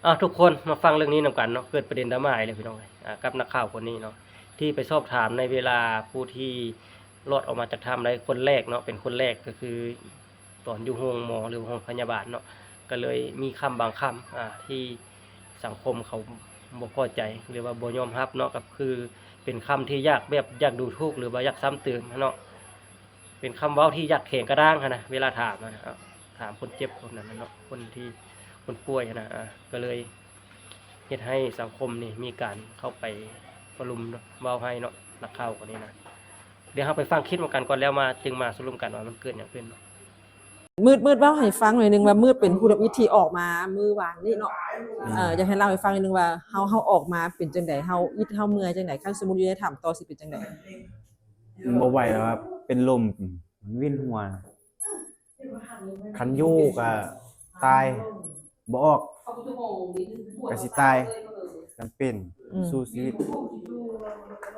ເອົາ ທຸກຄົນມາຟັງເລື່ອງນີ້ນຳກັນເນາະ, ເກີດປະເດັນດຣາມາອີກແລ້ວພີ່ນ້ອງເອີຍ. ອາ ກັບນັກຂ່າວຄົນນີ້ເນາະ ທີ່ໄປສອບຖາມໃນເວລາຜູ້ທີ່ລອດອອກມາຈາກຖ້ຳໄດ້ຄົນແລກເນາະ, ເປັນຄົນແລກກໍຄືຕອນຢູ່ໂຮງໝໍ ຫຼື ໂຮງພະຍາບານເນາະ, ກໍເລີຍມີຄຳບາງຄຳ ອາ ທີ່ສັງຄົມເຂົາບໍ່ພໍໃຈ ຫຼືວ່າບໍ່ຍອມຮັບເນາະ, ກໍຄືເປັນຄຳທີ່ຢາກ ແບບຢາກດູຖູກ ຫຼືວ່າຢາກຊ້ຳເຕີມເນາະ. ເປັນຄຳເວົ້າທີ່ຢາກແຂງກະດ້າງຫັ້ນນະ ເວລາຖາມຫັ້ນນະ ເອົາ ຖາມຄົນເຈັບຄົນນັ້ນນະເນາະ ຄົນທີ່ ຄົນປ່ວຍຫັ້ນນະ. ອາ ກໍເລີຍເຮັດໃຫ້ສັງຄົມນີ້ມີການເຂົ້າໄປປະລຸມເວົ້າໃຫ້ເນາະ ນັກຂ່າວຄົນນີ້ນະ. ດຽວເຮົາໄປຟັງຄລິບນຳກັນກ່ອນ ແລ້ວມາ ຈຶ່ງມາສະຫຼຸບກັນວ່າມັນເກີດຫຍັງຂຶ້ນເນາະ. ມືດ ມືດເວົ້າໃຫ້ຟັງໜ້ອຍໜຶ່ງວ່າ ມືດເປັນຜູ້ທຳອິດທີ່ອອກມາມື້ວານນີ້ເນາະ. ເອີ ຢາກໃຫ້ເລົ່າໃຫ້ຟັງໜ້ອຍໜຶ່ງວ່າ ເຮົາ ເຮົາອອກມາເປັນຈັ່ງໃດ? ເຮົາອິດເຮົາເມື່ອຍຈັ່ງໃດ? ຄັນສົມມຸດຢູ່ໃນຖ້ຳຕໍ່ຊິເປັນຈັ່ງໃດ? ບໍ່ໄຫວແລ້ວ ເປັນລົມ ມັນວິນຫົວ. ຄັນຢູ່ກະຕາຍ ບໍ່ອອກກະຊິຕາຍ ຈຳເປັນ ອືມ ສູ້ຊີວິດ.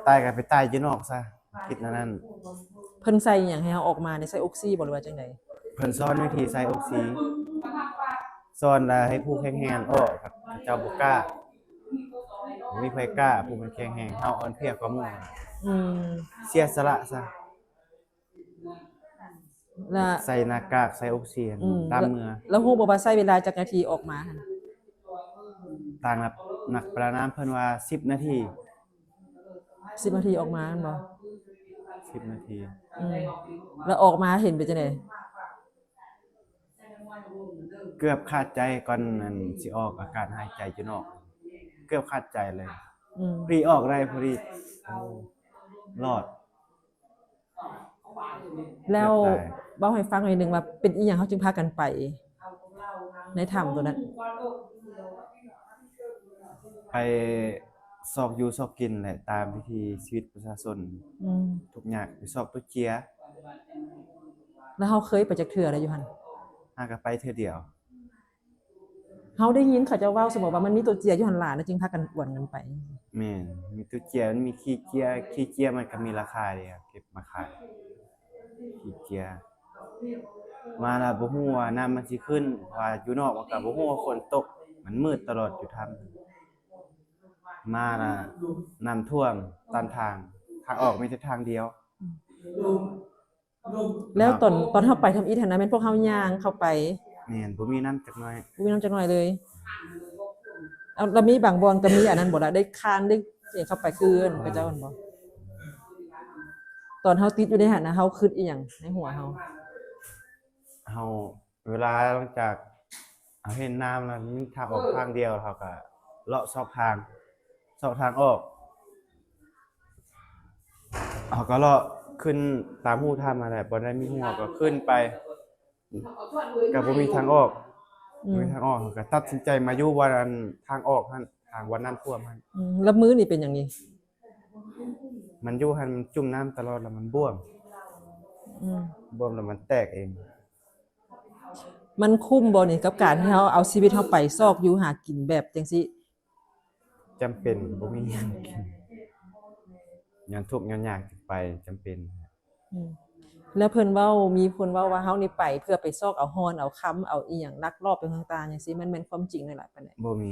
ຕາຍກະໄປຕາຍຢູ່ນອກຊະ ຄິດແນວນັ້ນ. ເພິ່ນໃສ່ຫຍັງໃຫ້ເຮົາອອກມານີ້? ໃສ່ອົກຊີບໍ່ ຫຼືວ່າຈັ່ງໃດ? ເພິ່ນສອນວິທີໃສ່ອົກຊີ ສອນລະໃຫ້ຜູ້ແຂງແຮງອອກ ເຂົາເຈົ້າບໍ່ກ້າ. ບໍ່ມີໃຜກ້າ ຜູ້ມັນແຂງແຮງ ເຮົາອ່ອນເພຍກວ່າໝູ່. ອືມ ເສຍສະຫຼະຊະ ລະ ໃສ່ໜ້າກາກ ໃສ່ອົກຊີ ອືມ ຕາມເມືອ. ລະ ລະຮູ້ບໍ່ວ່າໃຊ້ເວລາຈັກນາທີອອກມາຫັ້ນ? ຕາມນັກ ນັກປະດານ້ຳເພິ່ນວ່າສິບນາທີ. ສິບນາທີອອກມາແມ່ນບໍ່? ສິບນາທີ. ອືມ ລະອອກມາເຫັນເປັນຈັ່ງໃດ? ເກືອບຂາດໃຈກ່ອນ ອັນ ຊິອອກອາກາດຫາຍໃຈຢູ່ນອກ ເກືອບຂາດໃຈເລີຍ. ອືມ ພໍດີອອກໄດ້ພໍດີ ໂອ້ ລອດ. ແລ້ວເວົ້າໃຫ້ຟັງໜ້ອຍໜຶ່ງວ່າ ເປັນອີ່ຫຍັງເຮົາຈຶ່ງພາກັນໄປໃນຖ້ຳໂຕນັ້ນ? ໄປຊອກຢູ່ຊອກກິນແຫຼະ ຕາມວິຖີຊີວິດປະຊາຊົນ ອືມ ທຸກຍາກ ໄປຊອກຕຸເຈຍ. ແລ້ວເຮົາເຄີຍໄປຈັກເທື່ອແລ້ວຢູ່ຫັ້ນ? ຫາກະໄປເທື່ອດຽວ. ເຮົາໄດ້ຍິນເຂົາເຈົ້າເວົ້າ ສົມມຸດວ່າມັນມີຕຸເຈຍຢູ່ຫັ້ນຫຼາຍ ແລ້ວຈຶ່ງພາກັນກວນກັນໄປ. ແມ່ນ ມີຕຸເຈຍ ມັນມີຂີ້ເຈຍ ຂີ້ເຈຍມັນກະມີລາຄາເດ້ ເກັບມາຂາຍ. ຂີ້ເຈຍມາລະບໍ່ຮູ້ວ່ານ້ຳມັນຊິຂຶ້ນ ວ່າຢູ່ນອກມັນກະບໍ່ຮູ້ວ່າຝົນຕົກ ມັນມືດຕະຫຼອດຢູ່ຖ້ຳ. ມາລະນ້ຳຖ້ວມຕັນທາງ ທາງອອກມີແຕ່ທາງດຽວ. ອືມ ແລ້ວຕອນ ຕອນເຮົາໄປທຳອິດຫັ້ນນະ ແມ່ນພວກເຮົາຍ່າງເຂົ້າໄປ? ແມ່ນ ບໍ່ມີນ້ຳຈັກໜ້ອຍ ບໍ່ມີນ້ຳຈັກໜ້ອຍເລີຍ. ເອົາ ລະມີບາງບ່ອນກະມີອັນນັ້ນບໍ່ລະ ໄດ້ຄານໄດ້ຫຍັງເຂົ້າໄປຄືເຂົາເຈົ້າຫັ້ນບໍ່? ຕອນເຮົາຕິດຢູ່ໃນຫັ້ນນະ ເຮົາຄຶດອີ່ຫຍັງໃນຫົວເຮົາ? ເຮົາ ເວລາຫຼັງຈາກເຮົາເຫັນນ້ຳແລ້ວ ມີທາງອອກທາງດຽວ ເຮົາກະເລາະຊອກທາງ ຊອກທາງອອກ. ເຮົາກະເລາະຂຶ້ນຕາມຮູທຳຫັ້ນແຫຼະ ບ່ອນໃດມີຫົວກະຂຶ້ນໄປ ກະບໍ່ມີທາງອອກ. ອືມ ບໍ່ມີທາງອອກ ເຮົາກະຕັດສິນໃຈມາຢູ່ບ່ອນອັນທາງອອກຫັ້ນ ທາງບ່ອນນ້ຳຖ້ວມຫັ້ນ. ອືມ ລະມືນີ້ເປັນຫຍັງນີ້? ມັນຢູ່ຫັ້ນ ມັນຈຸ່ມນ້ຳຕະຫຼອດ ລະມັນບວມ. ອືມ ບວມລະມັນແຕກເອງ. ມັນຄຸ້ມບໍ່ນີ້ ກັບການທີ່ເຮົາເອົາຊີວິດເຮົາໄປຊອກຢູ່ຫາກິນແບບຈັ່ງຊີ້? ຈຳເປັນ ບໍ່ມີຫຍັງກິນ ຍ້ອນທຸກຍ້ອນຍາກຈຶ່ງໄປ ຈຳເປັນ. ອືມ ແລ້ວເພິ່ນເວົ້າ ມີຄົນເວົ້າວ່າເຮົານີ້ໄປເພື່ອໄປຊອກເອົາຮ່ອນເອົາຄຳ ເອົາອີ່ຫຍັງລັກລອບໄປເມືອງຕ່າງຈັ່ງຊີ້ ມັນແມ່ນຄວາມຈິງນັ້ນລະປານໃດ? ບໍ່ມີ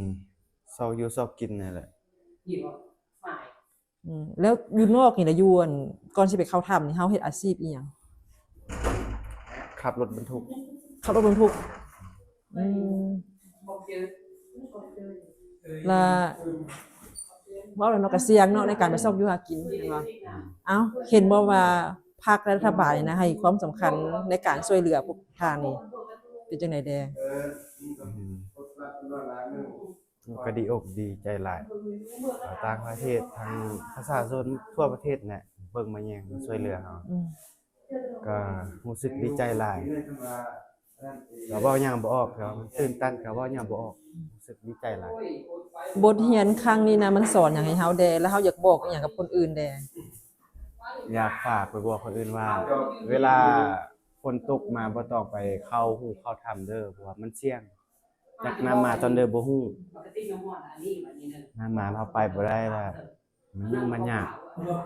ຊອກຢູ່ຊອກກິນນັ້ນແຫຼະ. ອືມ ແລ້ວຢູ່ນອກນີ້ລະ ຢູ່ ອັນ ກ່ອນຊິໄປເຂົ້າຖ້ຳນີ້ ເຮົາເຮັດອາຊີບອີ່ຫຍັງ? ຂັບລົດບັນທຸກ. ຂັບລົດບັນທຸກ. ອືມ ລະ ເວົ້າແລ້ວເນາະ ກະສ່ຽງເນາະ ໃນການໄປຊອກຢູ່ຫາກິນ ແມ່ນບໍ່? ເອົ້າ ເຫັນບໍ່ວ່າພັກ ແລະ ລັດຖະບານນີ້ນະ ໃຫ້ຄວາມສຳຄັນໃນການຊ່ວຍເຫຼືອພວກທ່ານນີ້ ເປັນຈັ່ງໃດແດ່? ອືມ ກະດີອົກດີໃຈຫຼາຍ ທາງຕ່າງປະເທດ ທັງປະຊາຊົນທົ່ວປະເທດແຫຼະ ເບິ່ງມາແຍງ ມາຊ່ວຍເຫຼືອເຮົາ. ອືມ ກະຮູ້ສຶກດີໃຈຫຼາຍ ກະເວົ້າຫຍັງບໍ່ອອກ ກະຕື່ນຕັນ ກະເວົ້າຫຍັງບໍ່ອອກ ຮູ້ສຶກດີໃຈຫຼາຍ. ບົດຮຽນຄັ້ງນີ້ນະ ມັນສອນຫຍັງໃຫ້ເຮົາແດ່ ແລະ ເຮົາຢາກບອກອີ່ຫຍັງກັບຄົນອື່ນແດ່? ຢາກຝາກໄປບອກຄົນອື່ນວ່າ ເວລາຝົນຕົກມາ ບໍ່ຕ້ອງໄປເຂົ້າຮູເຂົ້າຖ້ຳເດີ ເພາະວ່າມັນສ່ຽງ. ຈັກນ້ຳມາຕອນໃດບໍ່ຮູ້ ນ້ຳມາເຮົາໄປບໍ່ໄດ້ລະ ມັນຫຍຸ້ງມັນຍາກ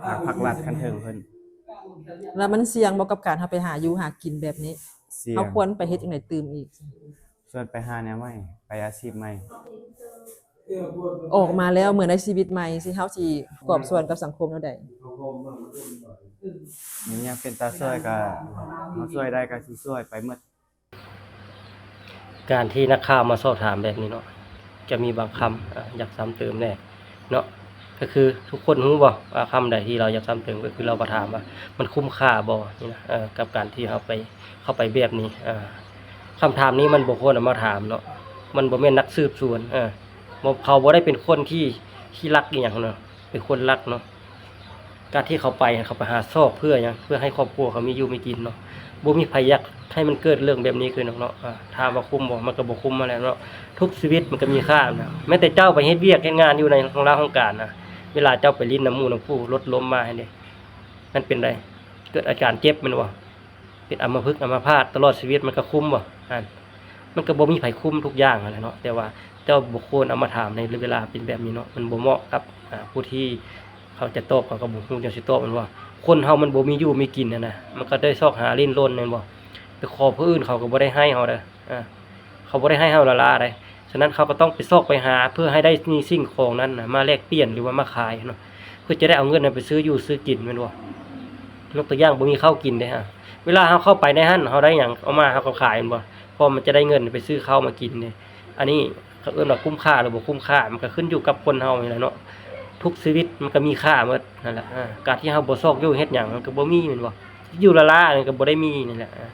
ທາງພາກລັດຂັ້ນເທິງເພິ່ນ. ລະມັນສ່ຽງບໍ່ກັບການເຮົາໄປຫາຢູ່ຫາກິນແບບນີ້? ສ່ຽງ. ເຮົາຄວນໄປເຮັດຈັ່ງໃດຕື່ມອີກ? ຊວນໄປຫາແນວໃໝ່ ໄປອາຊີບໃໝ່. ອອກມາແລ້ວເມື່ອໃນຊີວິດໃໝ່ຊິ ເຮົາຊິຕອບສະໜອງກັບສັງຄົມແນວໃດ? ມີຫຍັງເປັນຕາຊ່ວຍກໍ ເຮົາຊ່ວຍໄດ້ກໍຊິຊ່ວຍໄປໝົດ. ການທີ່ນັກຂ່າວມາສອບຖາມແບບນີ້ເນາະ ຈະມີບາງຄຳ ອາ ຢາກຊ້ຳເຕີມແດ່ເນາະ. ກໍຄືທຸກຄົນຮູ້ບໍ່ວ່າຄຳໃດທີ່ລາວຢາກຊ້ຳເຕີມ? ກໍຄືລາວມາຖາມວ່າມັນຄຸ້ມຄ່າບໍ່ນີ້ນະ ເອີ ກັບການທີ່ເຮົາໄປ ເຂົ້າໄປແບບນີ້. ເອີ ຄຳຖາມນີ້ມັນບໍ່ຄວນເອົາມາຖາມເນາະ ມັນບໍ່ແມ່ນນັກສືບສວນ ເອີ ບໍ່ ເຂົາບໍ່ໄດ້ເປັນຄົນທີ່ ທີ່ລັກອີ່ຫຍັງເນາະ ເປັນຄົນລັກເນາະ. ການທີ່ເຂົາໄປ ເຂົາໄປຫາຊອກເພື່ອຫຍັງ? ເພື່ອໃຫ້ຄອບຄົວເຂົາມີຢູ່ມີກິນເນາະ. ບໍ່ມີໃຜຢາກໃຫ້ມັນເກີດເລື່ອງແບບນີ້ຂຶ້ນດອກເນາະ. ອາ ຖາມວ່າຄຸ້ມບໍ່? ມັນກໍບໍ່ຄຸ້ມຫັ້ນແຫຼະເນາະ. ທຸກຊີວິດມັນກໍມີຄ່ານະ. ແມ້ແຕ່ເຈົ້າໄປເຮັດວຽກເຮັດງານຢູ່ໃນໂຮງລາໂຮງການນະ ເວລາເຈົ້າໄປຫຼິ້ນນຳໝູ່ນຳຄູ່ ລົດລົ້ມມາຫັ້ນເດ ມັນເປັນໃດ? ເກີດອາການເຈັບແມ່ນບໍ່? ເປັນອຳມະພຶກອຳມະພາດຕະຫຼອດຊີວິດ ມັນກໍຄຸ້ມບໍ່? ຫັ້ນ ມັນກໍບໍ່ມີໃຜຄຸ້ມທຸກຢ່າງຫັ້ນແຫຼະເນາະ. ແຕ່ວ່າເຈົ້າບໍ່ຄວນເອົາມາຖາມໃນເວລາເປັນແບບນີ້ເນາະ ມັນບໍ່ເໝາະກັບ ອາ ຜູ້ທີ່ເຂົາຈະຕອບ ເຂົາກໍບໍ່ຮູ້ຈັ່ງຊິຕອບແມ່ນບໍ່? ຄົນເຮົາມັນບໍ່ມີຢູ່ມີກິນຫັ້ນນະ ມັນກໍໄດ້ຊອກຫາຫຼິ້ນລົນແມ່ນບໍ່? ໄປຂໍຜູ້ອື່ນເຂົາກໍບໍ່ໄດ້ໃຫ້ເຮົາເດ້ ອາ ເຂົາບໍ່ໄດ້ໃຫ້ເຮົາລ້າໆເດ້. ສະນັ້ນເຂົາກໍຕ້ອງໄປຊອກໄປຫາ ເພື່ອໃຫ້ໄດ້ມີສິ່ງຂອງນັ້ນນະມາແລກປ່ຽນ ຫຼືວ່າມາຂາຍເນາະ ເພື່ອຈະໄດ້ເອົາເງິນນັ້ນໄປຊື້ຢູ່ຊື້ກິນແມ່ນບໍ່? ຍົກຕົວຢ່າງ ບໍ່ມີເຂົ້າກິນເດ້ ອາ ເວລາເຮົາເຂົ້າໄປໃນຫັ້ນ ເຮົາໄດ້ຫຍັງອອກມາ ເຮົາກໍຂາຍແມ່ນບໍ່? ເພາະມັນຈະໄດ້ເງິນໄປຊື້ເຂົ້າມາກິນເດ້. ອັນນີ້ເຂົາເອີ້ນວ່າຄຸ້ມຄ່າ ຫຼື ບໍ່ຄຸ້ມຄ່າ ມັນກໍຂຶ້ນຢູ່ກັບຄົນເຮົານີ້ແຫຼະເນາະ. ທຸກຊີວິດມັນກໍມີຄ່າໝົດນັ້ນແຫຼະ. ອາ ການທີ່ເຮົາບໍ່ຊອກຢູ່ເຮັດຫຍັງ ມັນກໍບໍ່ມີແມ່ນບໍ່? ຢູ່ລ້າໆ ມັນກໍບໍ່ໄດ້ມີນີ້ແຫຼະ. ອາ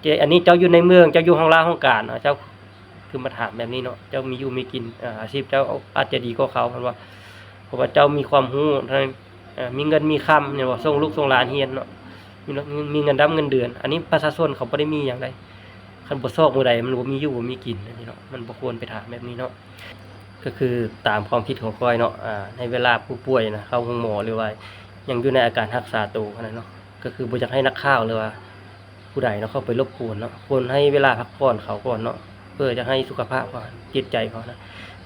ເຈົ້າ ອັນນີ້ເຈົ້າຢູ່ໃນເມືອງ ເຈົ້າຢູ່ຫ້ອງລາຫ້ອງການ ເຈົ້າ ຄືມາຖາມແບບນີ້ເນາະ ເຈົ້າມີຢູ່ມີກິນ ອາ ອາຊີບເຈົ້າອາດຈະດີກວ່າເຂົາ ເພິ່ນວ່າ ເພາະວ່າເຈົ້າມີຄວາມຮູ້ທາງ ເອີ ມີເງິນມີຄຳແມ່ນບໍ່? ສົ່ງລູກສົ່ງຫຼານຮຽນເນາະ ມີເງິນ ມີເງິນດຳເງິນເດືອນ. ອັນນີ້ປະຊາຊົນເຂົາບໍ່ໄດ້ມີຫຍັງໃດ ຄັນບໍ່ຊອກມື້ໃດມັນບໍ່ມີຢູ່ບໍ່ມີກິນ ຈັ່ງຊີ້ເນາະ. ມັນບໍ່ຄວນໄປຖາມແບບນີ້ເນາະ. ກໍຄືຕາມຄວາມຄິດຂອງຂ້ອຍເນາະ ອາ ໃນເວລາຜູ້ປ່ວຍນະ ເຂົ້າໂຮງໝໍ ຫຼືວ່າຍັງຢູ່ໃນອາການຮັກສາໂຕຫັ້ນນະເນາະ ກໍຄືບໍ່ຢາກໃຫ້ນັກຂ່າວ ຫຼືວ່າ ຜູ້ໃດເນາະ ເຂົ້າໄປລົບກວນເນາະ. ຄວນໃຫ້ເວລາພັກຜ່ອນເຂົາກ່ອນເນາະ ເພື່ອຈະໃຫ້ສຸຂະພາບເຂົາ ຈິດໃຈເຂົານະ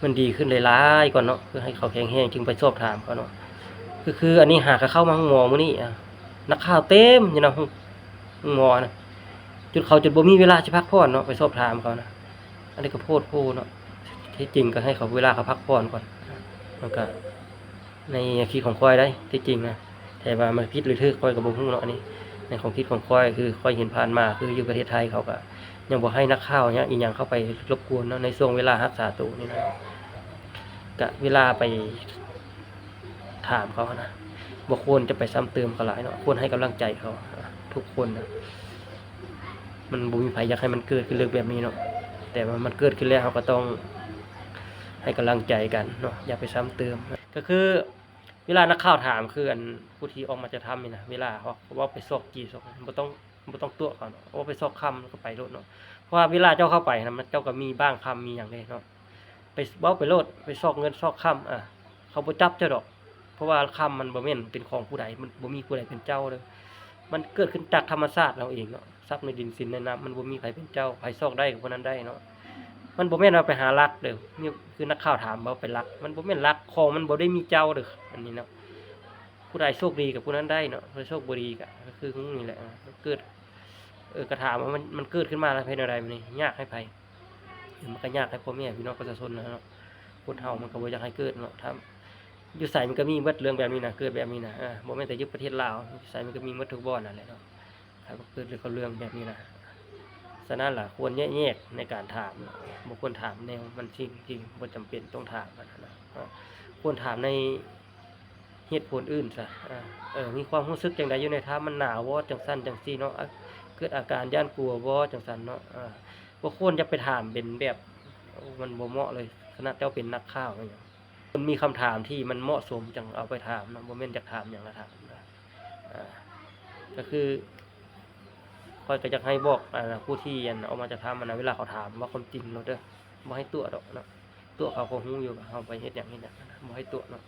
ມັນດີຂຶ້ນຫຼາຍໆກ່ອນເນາະ ເພື່ອໃຫ້ເຂົາແຂງແຮງຈຶ່ງໄປສອບຖາມເຂົາເນາະ. ຄື ຄືອັນນີ້ຫາກໍເຂົ້າມາໂຮງໝໍມື້ນີ້ ອາ ນັກຂ່າວເຕັມຢູ່ນະ ໂຮງ ໂຮງໝໍນະ ຈົນເຂົາຈົນບໍ່ມີເວລາຊິພັກຜ່ອນເນາະ ໄປສອບຖາມເຂົານະ. ອັນນີ້ກໍໂພດໂພເນາະ ທີ່ຈິງກໍໃຫ້ເຂົາເວລາເຂົາພັກຜ່ອນກ່ອນ ມັນກໍ ໃນຄວາມຄິດຂອງຂ້ອຍໄດ໋ ທີ່ຈິງນະ ແຕ່ວ່າມັນຜິດຫຼືຖືກຂ້ອຍກໍບໍ່ຮູ້ເນາະ. ອັນນີ້ໃນຄວາມຄິດຂອງຂ້ອຍ ຄືຂ້ອຍເຫັນຜ່ານມາ ຄືຢູ່ປະເທດໄທເຂົາກໍຍັງບໍ່ໃຫ້ນັກຂ່າວຫຍັງອີ່ຫຍັງເຂົ້າໄປລົບກວນເນາະ ໃນຊ່ວງເວລາຮັກສາໂຕນີ້ນະ. ກະເວລາໄປຖາມເຂົາຫັ້ນນະ ບໍ່ຄວນຈະໄປຊ້ຳເຕີມເຂົາຫຼາຍເນາະ ຄວນໃຫ້ກຳລັງໃຈເຂົາ ທຸກຄົນນະ. ມັນບໍ່ມີໃຜຢາກໃຫ້ມັນເກີດຂຶ້ນເລື່ອງແບບນີ້ເນາະ ແຕ່ວ່າມັນເກີດຂຶ້ນແລ້ວ ເຮົາກໍຕ້ອງໃຫ້ກຳລັງໃຈກັນເນາະ ຢ່າໄປຊ້ຳເຕີມ. ກໍຄື ເວລານັກຂ່າວຖາມ ຄືອັນຜູ້ທີ່ອອກມາຈາກຖ້ຳນີ້ນະ ເວລາເວົ້າ ເວົ້າໄປຊອກຈີ່ຊອກ ບໍ່ຕ້ອງ ບໍ່ຕ້ອງຕົວະເຂົາເນາະ ເວົ້າໄປຊອກຄຳກໍໄປໂລດເນາະ. ເພາະວ່າເວລາເຈົ້າເຂົ້າໄປຫັ້ນນະ ມັນ ເຈົ້າກໍມີບ້າງຄຳມີຫຍັງເດ້ເນາະ ໄປເວົ້າໄປໂລດ ໄປຊອກເງິນຊອກຄຳ ອາ ເຂົາບໍ່ຈັບເຈົ້າດອກ ເພາະວ່າຄຳມັນບໍ່ແມ່ນເປັນຂອງຜູ້ໃດ ມັນບໍ່ມີຜູ້ໃດເປັນເຈົ້າເດີ້ ມັນເກີດຂຶ້ນຈາກທຳມະຊາດເຮົາເອງເນາະ. ຊັບໃນດິນສິນໃນນ້ຳ ມັນບໍ່ມີໃຜເປັນເຈົ້າ ໃຜຊອກໄດ້ກໍຜູ້ນັ້ນໄດ້ເນາະ. ມັນບໍ່ແມ່ນວ່າໄປຫາລັກເດີ້ ນີ້ຄືນັກຂ່າວຖາມວ່າໄປລັກ ມັນບໍ່ແມ່ນລັກ ຂອງມັນບໍ່ໄດ້ມີເຈົ້າເດີ້ ອັນນີ້ເນາະ. ຜູ້ໃດໂຊກດີກໍຜູ້ນັ້ນໄດ້ເນາະ ຜູ້ໃດໂຊກບໍ່ດີກໍ ກໍຄືຫູນີ້ແຫຼະ ເກີດ ເອີ ກໍຖາມວ່າມັນ ມັນເກີດຂຶ້ນມາແລ້ວເຮັດແນວໃດບັດນີ້ ຍາກໃຫ້ໃຜ? ມັນກໍຍາກໃຫ້ພໍ່ແມ່ພີ່ນ້ອງປະຊາຊົນນະເນາະ. ຄົນເຮົາມັນກໍບໍ່ຢາກໃຫ້ເກີດເນາະ ຖ້າ ຢູ່ໃສມັນກໍມີເບິດເລື່ອງແບບນີ້ນະ ເກີດແບບນີ້ນະ ບໍ່ແມ່ນແຕ່ຢູ່ປະເທດລາວ ຢູ່ໃສມັນກໍມີເບິດທຸກບ່ອນນັ້ນແຫຼະເນາະ ຖ້າເກີດເລື່ອງກັບເລື່ອງແບບນີ້ນະ. ສະນັ້ນລະ ຄວນແຍກ ແຍກໃນການຖາມ ບໍ່ຄວນຖາມແນວມັນສິ່ງທີ່ບໍ່ຈຳເປັນຕ້ອງຖາມຫັ້ນນະ ຄວນຖາມໃນເຫດຜົນອື່ນຊະ ເອີ ມີຄວາມຮູ້ສຶກຈັ່ງໃດຢູ່ໃນຖ້ຳ ມັນໜາວບໍ່ ຈັ່ງຊັ້ນຈັ່ງຊີ້ເນາະ ເກີດອາການຢ້ານກົວບໍ່ ຈັ່ງຊັ້ນເນາະ. ບໍ່ຄວນຈະໄປຖາມເປັນແບບ ໂອ້ ມັນບໍ່ເໝາະເລີຍ ຂະໜາດເຈົ້າເປັນນັກຂ່າວຫຍັງ ມັນມີຄຳຖາມທີ່ມັນເໝາະສົມຈັ່ງເອົາໄປຖາມເນາະ ບໍ່ແມ່ນຢາກຖາມຫຍັງລະຖາມນະ. ອາ ກໍຄືຂ້ອຍກໍຢາກໃຫ້ບອກ ອາ ຜູ້ທີ່ ອັນ ອອກມາຈາກຖ້ຳຫັ້ນນະ ເວລາເຂົາຖາມເວົ້າຄວາມຈິງໂລດເດີ້ ບໍ່ໃຫ້ຕົວະດອກເນາະ. ຕົວະເຂົາກໍຮູ້ຢູ່ ເຮົາໄປເຮັດຫຍັງເຮັດຫຍັງຫັ້ນນະ ບໍ່ໃຫ້ຕົວະເນາະ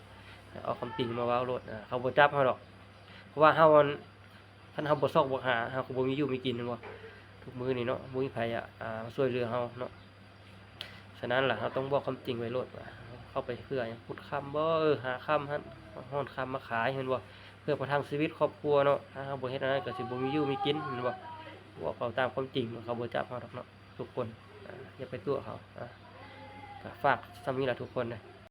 ເອົາຄວາມຈິງມາເວົ້າໂລດ. ອາ ເຂົາບໍ່ຈັບເຮົາດອກ ເພາະວ່າເຮົາ ອັນ ຄັນເຮົາບໍ່ຊອກບໍ່ຫາ ເຮົາກໍບໍ່ມີຢູ່ມີກິນແມ່ນບໍ່? ທຸກມື້ນີ້ເນາະ ບໍ່ມີໃຜ ອາ ມາຊ່ວຍເຫຼືອເຮົາເນາະ. ສະນັ້ນລະ ເຮົາຕ້ອງບອກຄວາມຈິງໄວ້ໂລດວ່າ ເຮົາເຂົ້າໄປເພື່ອຫຍັງ? ຂຸດຄຳບໍ່? ເອີ ຫາຄຳຫັ້ນ ຮ່ອນຄຳມາຂາຍແມ່ນບໍ່? ເພື່ອປະທັງຊີວິດຄອບຄົວເນາະ ຖ້າເຮົາບໍ່ເຮັດອັນນັ້ນກໍຊິບໍ່ມີຢູ່ມີກິນແມ່ນບໍ່? ບອກເຂົາຕາມຄວາມຈິງ ເຂົາບໍ່ຈັບເຮົາດອກເນາະ ທຸກຄົນ ອາ ຢ່າໄປຕົວະເຂົາ. ອາ ກໍຝາກສ່ຳນີ້ລະທຸກຄົນເດີ.